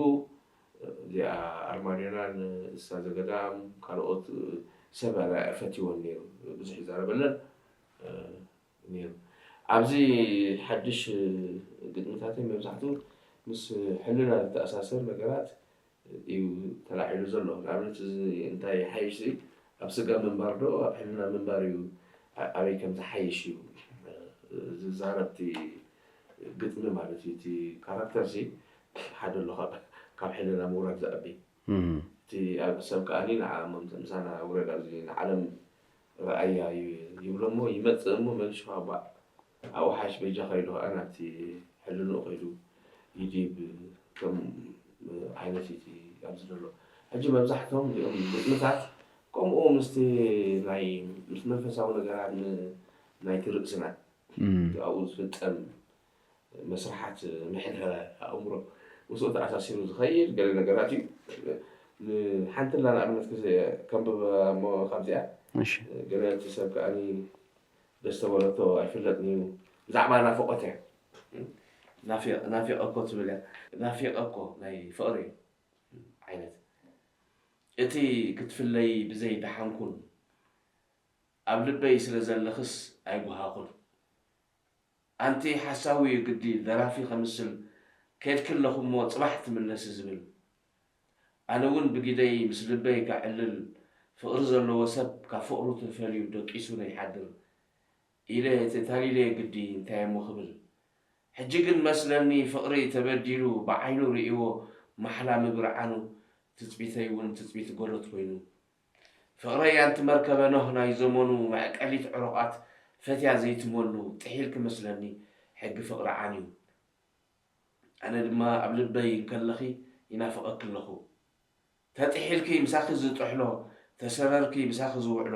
እዚኣ ኣርማድዮናን እንስሳ ዘገዳም ካልኦት ሰብ ኣረ-፣ ፈትይወን ነይሩ። ብዙሕ ይዛረበለን፣ እ፣ ነይሩ። ኣብዚ ሓድሽ ግጥምታተይ መብዛሕትኡ ምስ ሕልና ዝተኣሳሰር ነገራት እዩ ተላዒሉ ዘሎ። ንኣብነት፣ እዚ እንታይ ሓይሽ እዚ ኣብ ስጋ ምንባር ዶ ኣብ ሕልና ምንባር እዩ፣ ኣ-፣ ኣበይ ከም ዝሓይሽ እዩ ዝዛረብ እቲ ግጥሚ ማለት እዩ። እቲ ካራክተር ሲ ሓደ ኣሎ ካብ፣ ካብ ሕልና ምውራድ ዝኣቢ። እም። እቲ ኣብ ሰብ ከኣኒ ንዓ-፣ ምሳና ውረድ ኣብዚ ንዓለም ረኣያ ይ-፣ ይብሎ እሞ ይመጽእ እሞ መልሱ ባእ ኣብኡ ሓይሽ በጃኻ ኢሉ ከኣ ናብቲ ሕልንኡ ከይዱ ይዲብ ከም ዓይነት እዩ እቲ ኣብዚ ዘሎ። ሕጂ መብዛሕትኦም እዚኦም ግጥምታት ከምኡ ምስቲ ናይ፣ ምስ መንፈሳዊ ነገራት ን-፣ ናይቲ ርእስና እም። ኣብኡ ዝፍጸም መስርሓት ምሕደረ ኣእምሮ ምስኡ ተኣሳሲሩ ዝኸይድ ገለ ነገራት እዩ። ንሓንቲ ላ ንኣብነት ክዘ-፣ ከንብብ እሞ ካብዚኣ እሺ። ገለ እቲ ሰብ ከኣኒ ደስ ተበለቶ ኣይፍለጥን እዩ። ብዛዕባ ናፍቖት እያ። ናፊቕ-፣ ናፊቐ እኮ ትብል እያ። ናፊቐ እኮ ናይ ፍቕሪ ዓይነት። እቲ ክትፍለይ ብዘይ ደሓንኩን ኣብ ልበይ ስለ ዘለኽስ ኣይጉሃኹን። ኣንቲ ሓሳዊ እዩ ግዲ ደራፊ ከምስል፣ ከድኪ ኣለኹ እሞ ጽባሕ ትምለሲ ዝብል። ኣነ እውን ብግደይ ምስ ልበይ ከዕልል፣ ፍቕሪ ዘለዎ ሰብ ካብ ፍቕሩ ተፈልዩ ደቂሱ ነይሓድር ኢለ ተታሊለ ግዲ እንታይ እሞ ክብል። ሕጂ ግን መስለኒ ፍቕሪ ተበዲሉ ብዓይኑ ርእይዎ ማሕላ ምብርዓኑ ትጽቢተይ እውን ትጽቢት ጎሎት ኮይኑ። ፍቕረይ ኣንቲ መርከበ ኖህ ናይ ዘመኑ መዕቀሊት ዕሩቓት ፈትያ ዘይትመኑ ጥሒልኪ መስለኒ ሕጊ ፍቕሪ ዓንዩ። ኣነ ድማ ኣብ ልበይ እንከለኺ ይናፍቐኪ ኣለኹ። ተጥሒልኪ ምሳኺ ዝጥሕሎ፣ ተሰረርኪ ምሳኺ ዝውዕሎ።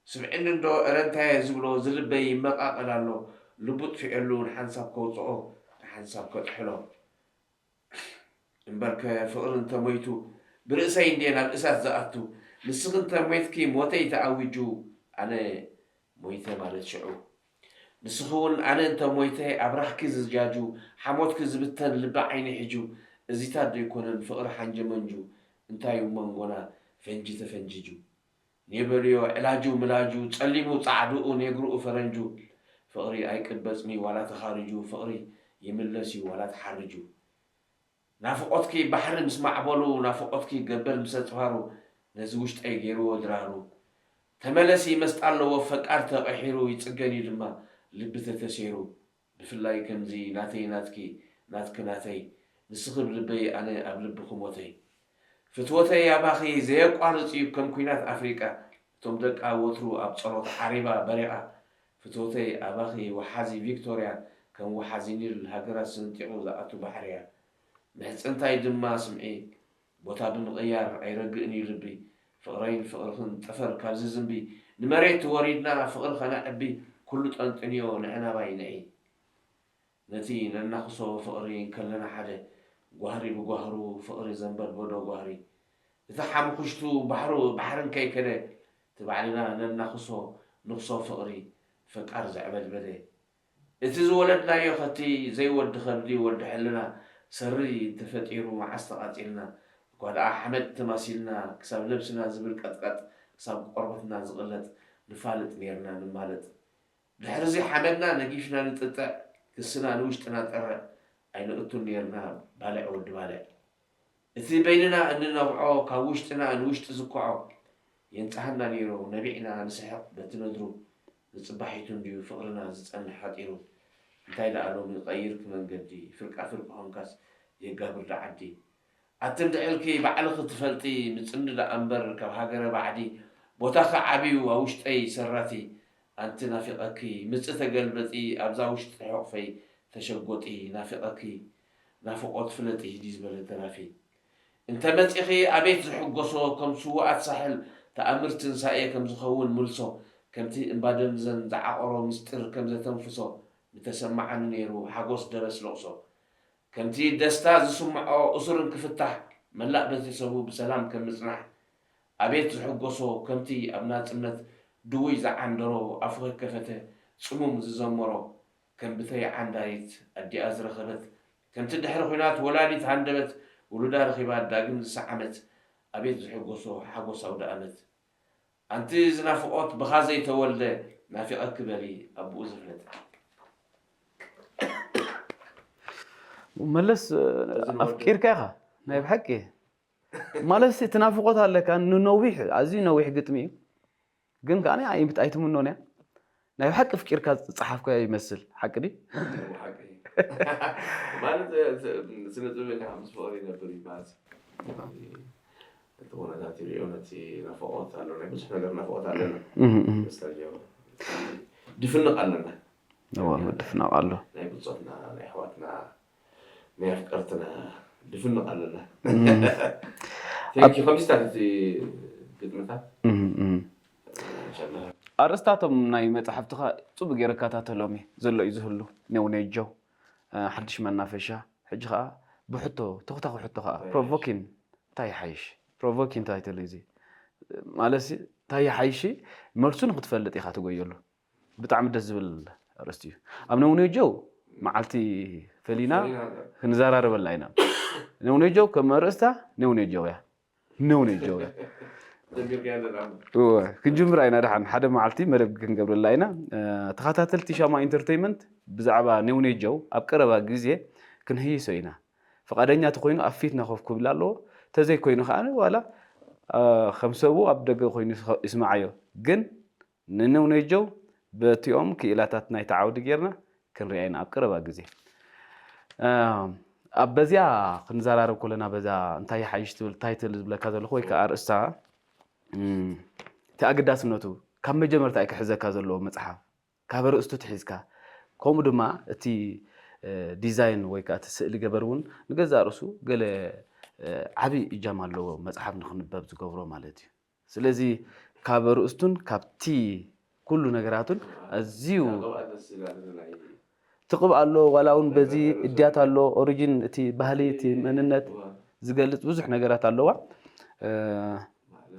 ስምዕኒ እንዶ እረ እንታየ ዝብሎ ዝልበይ ይመቓቐል ኣሎ። ልቡ ጥፊኤሉ ንሓንሳብ ከውፅኦ ንሓንሳብ ከጥሕሎ። እምበርከ ፍቕሪ እንተሞይቱ ብርእሰይ እንድየ ናብ እሳት ዝኣቱ። ንስኺ እንተሞይትኪ ሞተይ ተኣዊጁ ኣነ ሞይተ ማለት ሽዑ። ንስኺ እውን ኣነ እንተ ሞይተ ኣብራኽኪ ዝጃጁ፣ ሓሞትኪ ዝብተን ልቢ ዓይኒ ሕጁ። እዚታት ዶ ኣይኮነን ፍቕሪ ሓንጀመንጁ? እንታይ እዩ መንጎና ፈንጂ ተፈንጂጁ? ኔበልዮ ዕላጁ ምላጁ ጸሊሙ ጻዕድኡ ኔግርኡ ፈረንጁ። ፍቕሪ ኣይቅበጽሚ ዋላ ተኻሪጁ፣ ፍቕሪ ይምለስ እዩ ዋላ ተሓሪጁ። ናፍቖትኪ ባሕሪ ምስ ማዕበሉ፣ ናፍቖትኪ ገበል ምስ ኣጽፋሩ፣ ነዚ ውሽጠይ ገይርዎ ድራሩ። ተመለሲ መስጣ ኣለዎ ፈቃር ተቐሒሩ፣ ይጽገን እዩ ድማ ልቢ ተተሴሩ። ብፍላይ ከምዚ ናተይ ናትኪ፣ ናትኪ ናተይ፣ ንስኺ ብልበይ ኣነ ኣብ ልብኺ ሞተይ። ፍትወተይ ኣባኺ ዘየቋርጽ እዩ ከም ኲናት ኣፍሪቃ፣ እቶም ደቃ ወትሩ ኣብ ጸሎት ዓሪባ በሪቓ። ፍትወተይ ኣባኺ ወሓዚ ቪክቶርያ፣ ከም ወሓዚ ኒል ሃገራት ሰንጢቑ ዝኣቱ ባሕርያ። ምሕጽንታይ ድማ ስምዒ፣ ቦታ ብምቕያር ኣይረግእን እዩ ልቢ። ፍቕረይን ፍቕርኽን ጠፈር ካብ ዝዝንቢ፣ ንመሬት ወሪድና ፍቕሪ ከነዕቢ፣ ኩሉ ጠንጥንዮ ንዕናባይ ንዒ። ነቲ ነናኽሶ ፍቕሪ እንከለና ሓደ፣ ጓህሪ ብጓህሩ ፍቕሪ ዘንበድበዶ ጓህሪ። እቲ ሓምኹሽቱ ባሕሩ ባሕርን ከይከደ፣ እቲ ባዕልና ነናኽሶ ንኽሶ ፍቕሪ ፈቃር ዘዕበድበደ። እቲ ዝወለድናዮ ኸቲ ዘይወዲ ኸብዲ ወዲ ሕልና ሰሪ እንተፈጢሩ መዓስ ተቓጺልና፣ እኳ ደኣ ሓመድ ተማሲልና ክሳብ ነብስና ዝብል ቀጥቀጥ ክሳብ ቆርበትና ዝቕለጥ ንፋልጥ ኔርና ንማለጥ። ድሕርዚ ሓመድና ነጊፍና ንጥጥዕ፣ ክስና ንውሽጥና ጠርዕ፣ ኣይነእቱን ኔርና ባልዕ ወዲ ባልዕ። እቲ በይንና እንነብዖ ካብ ውሽጥና ንውሽጢ ዝኩዖ፣ የንጽሃና ኔሩ ነቢዕና ንስሕቕ በቲ ነድሩ፣ ንጽባሒቱ እንድዩ ፍቕርና ዝጸንሕ ሓጢሩ። እንታይ ደኣ ሎሚ ቀይርኪ መንገዲ፣ ፍርቃ ፍርቂ ኾንካስ የጋብር ዶ ዓዲ። ኣቲ እንድዒ ኢልኪ ባዕልኺ ትፈልጢ፣ ምጽኒ ደኣ እምበር ካብ ሃገረ ባዕዲ፣ ቦታኺ ዓብዩ ኣብ ውሽጠይ ሰራቲ። ኣንቲ ናፊቐኪ ምጺ ተገልበጢ፣ ኣብዛ ውሽጢ ሕቑፈይ ተሸጎጢ። ናፊቐኪ ናፍቖት ፍለጢ ሂዲ ዝበለ ደራፊ። እንተ መጺኺ ኣቤት ዝሕጎሶ፣ ከም ስዉኣት ሳሕል ተኣምር ትንሳኤ ከም ዝኸውን ምልሶ፣ ከምቲ እምባ ደምዘን ዝዓቖሮ ምስጢር ከም ዘተንፍሶ ምተሰማዓኒ ነይሩ ሓጎስ ደበስ ለቕሶ። ከምቲ ደስታ ዝስምዖ እሱር እንክፍታሕ፣ መላእ ቤተሰቡ ብሰላም ከም ምጽናሕ። ኣቤት ዝሕጎሶ ከምቲ ኣብ ናጽነት ድውይ ዝዓንደሮ ኣፉ ከይከፈተ ጽሙም ዝዘመሮ፣ ከም ብተይ ዓንዳሪት ኣዲኣ ዝረኸበት፣ ከምቲ ድሕሪ ኲናት ወላዲት ሃንደበት ውሉዳ ረኺባ ዳግም ዝሰዓመት፣ ኣቤት ዝሕጎሶ ሓጎስ ኣውደኣመት። ኣንቲ ዝናፍቖት ብኻ ዘይተወልደ ናፊቐኪ በሊ ኣቡኡ ዝፍለጥ። መለስ ኣፍቂርካ ኢኻ ናይ ብሓቂ ማለት እቲ ናፍቖት ኣለካ ንነዊሕ ኣዝዩ ነዊሕ ግጥሚ እዩ ግን ከዓ ኣይምት ኣይትምኖን እያ ናይ ብሓቂ ኣፍቂርካ ዝፀሓፍካዮ ይመስል ሓቂ ድዩ ማለት ስነ ጥበበኛ ምስ ፍቕሪ ይነብር ይበሃል እቲ ኩነታት ይሪኦ ነቲ ናፍቖት ኣሎ ናይ ብዙሕ ነገር ናፍቖት ኣለና መስታጅያ ድፍንቕ ኣለና ድፍናቕ ኣሎ ናይ ብፆትና ናይ ኣሕዋትና ናይ ኣፍቀርትና ድፍንቕ ኣለና ከምዚታት እቲ ግጥምታት ኣርእስታቶም ናይ መፅሓፍትኻ ፅቡቅ ገይረ እከታተሎም እየ ዘሎ እዩ ዝህሉ ኔው ኔጆ ሓድሽ መናፈሻ ሕጂ ከዓ ብሕቶ ተኽታኺ ሕቶ ከዓ ፕሮቮኪን እንታይ ይሓይሽ ፕሮቮኪን እንታይ ተሉ እዚ ማለት እንታይ ይሓይሽ መልሱ ንክትፈልጥ ኢካ ትጎየሉ ብጣዕሚ ደስ ዝብል ኣርእስቲ እዩ ኣብ ነውኔጆ መዓልቲ ፈሊና ክንዘራረበላ ኢና ነውኔጆ ከም ኣርእስታ ነውኔጆ እያ ነውኔጆ እያ ጀሚርካዮ ኣለና። እወ፣ ክንጅምራ ኢና። ደሓን ሓደ መዓልቲ መደብ ክንገብረላ ኢና። እ፣ ተኸታተልቲ ሻማ ኢንተርቴይመንት፣ ብዛዕባ ኔውኔጀው ኣብ ቀረባ ግዜ ክንህይሶ ኢና። ፍቓደኛ ተኾይኑ ኣብ ፊትና ኮፍ ክብል ኣለዎ። ተዘይኮይኑ ከዓ ዋላ፣ እ፣ ከም ሰብኡ ኣብ ደገ ኮይኑ ይስኸ- ይስምዓዮ። ግን ንኔውኔጀው በቲኦም ክኢላታት ናይቲ ዓውዲ ጌርና ክንሪኣ ኢና ኣብ ቀረባ ግዜ። እ፣ ኣብ በዚኣ ክንዘራረብ ከለና፣ በዛ እንታይ ይሓይሽ ትብል ታይትል ዝብለካ ዘለኹ ወይ ከዓ ኣርእስታ፣ እም፣ እቲ ኣገዳስነቱ ካብ መጀመርታ እዩ ክሕዘካ ዘለዎ መጽሓፍ፣ ካብ ኣርእስቱ ትሒዝካ። ከምኡ ድማ እቲ፣ እ፣ ዲዛይን ወይ ከዓ እቲ ስእሊ ገበር እውን ንገዛእ ርእሱ ገለ፣ እ፣ ዓቢ እጃም ኣለዎ መጽሓፍ ንክንበብ ዝገብሮ ማለት እዩ። ስለዚ ካብ ኣርእስቱን ካብቲ ኩሉ ነገራቱን ኣዝዩ ትቕብ ኣሎ። ዋላ እውን በዚ እድያት ኣሎ፣ ኦሪጂን፣ እቲ ባህሊ፣ እቲ መንነት ዝገልጽ ብዙሕ ነገራት ኣለዋ። እ፣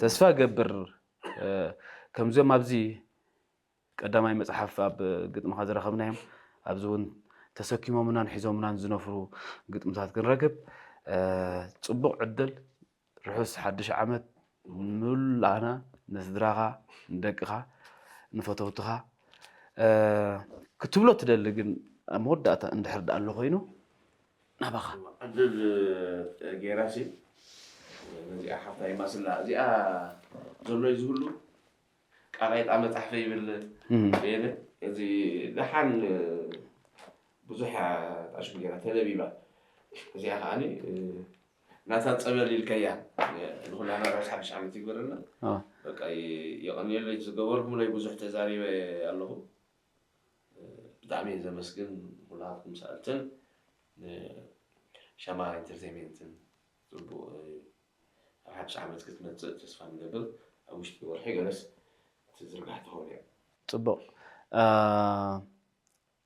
ተስፋ ገብር፣ እ፣ ከምዚኦም ኣብዚ ቀዳማይ መጽሓፍ ኣብ ግጥምኻ ዝረኸብናዮም ኣብዚ እውን ተሰኪሞምናን ሒዞምናን ዝነፍሩ ግጥምታት ክንረክብ፣ እ፣ ጽቡቕ ዕድል፣ ርሑስ ሓድሽ ዓመት ንላና፣ ንስድራኻ፣ ንደቅኻ፣ ንፈተውትኻ፣ እ፣ ክትብሎ ትደሊ ግን ኣብ መወዳእታ እንድሕር ደኣ ኣሎ ኮይኑ ናባኻ። ዕድል ጌራሲ ነዚኣ ሓፍታ ይማስላ። እዚኣ ዘሎ እዩ ዝብሉ ቃል ኣይጣ መጽሓፈ ይብል። እም። በየነ እዚ ደሓን ብዙሕ ኣሽሙ ጌራ ተለቢባ። እዚኣ ከዓኒ ናታ ጸበል ኢልከያ ንኹላና ራስ ሓድሽ ዓመት ይግበረልና። ኣዎ። በቃ የቐንየለይ ዝገበርኩምለይ ብዙሕ ተዛሪበ ኣለኹ። ብጣዕሚ እየ ዘመስግን ኩላትኩም ሰኣልትን ንሻማ ኢንተርቴይንመንትን ጽቡቕ ኣብ ሓድሽ ዓመት ክትመጽእ ተስፋ ንገብር። ኣብ ውሽጢ ወርሒ ገለስ ትዝርጋሕ ትኸውን እያ። ጽቡቕ። እ፣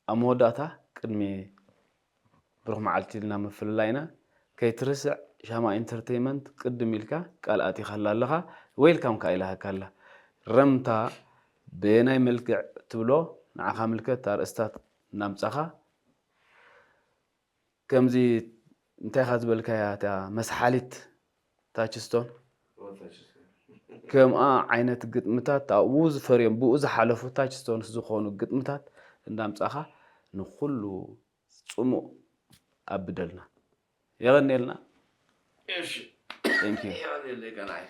ኣብ መወዳእታ ቅድሚ ብሩኽ መዓልቲ ኢልና ምፍልላይና ከይትርስዕ ሻማ ኢንተርቴይመንት ቅድም ኢልካ ቃል ኣቲኻላ ኣለኻ። ዌልካም ከኣ ኢላሃካ ኣላ። ረምታ በየናይ መልክዕ ትብሎ ንዓኻ ምልከት ኣርእስታት እናምጻኻ ከምዚ እንታይ ኢኻ ዝበልካያ እታ መስሓሊት ታችስቶን ከምኣ ዓይነት ግጥምታት ኣብኡ ዝፈርዮም ብኡ ዝሓለፉ ታችስቶንስ ዝኾኑ ግጥምታት እንዳምጻኻ ንኹሉ ጽሙእ ኣብደልና። የቐንየልና። እሺ Thank you። የቐንየለይ ቀናይ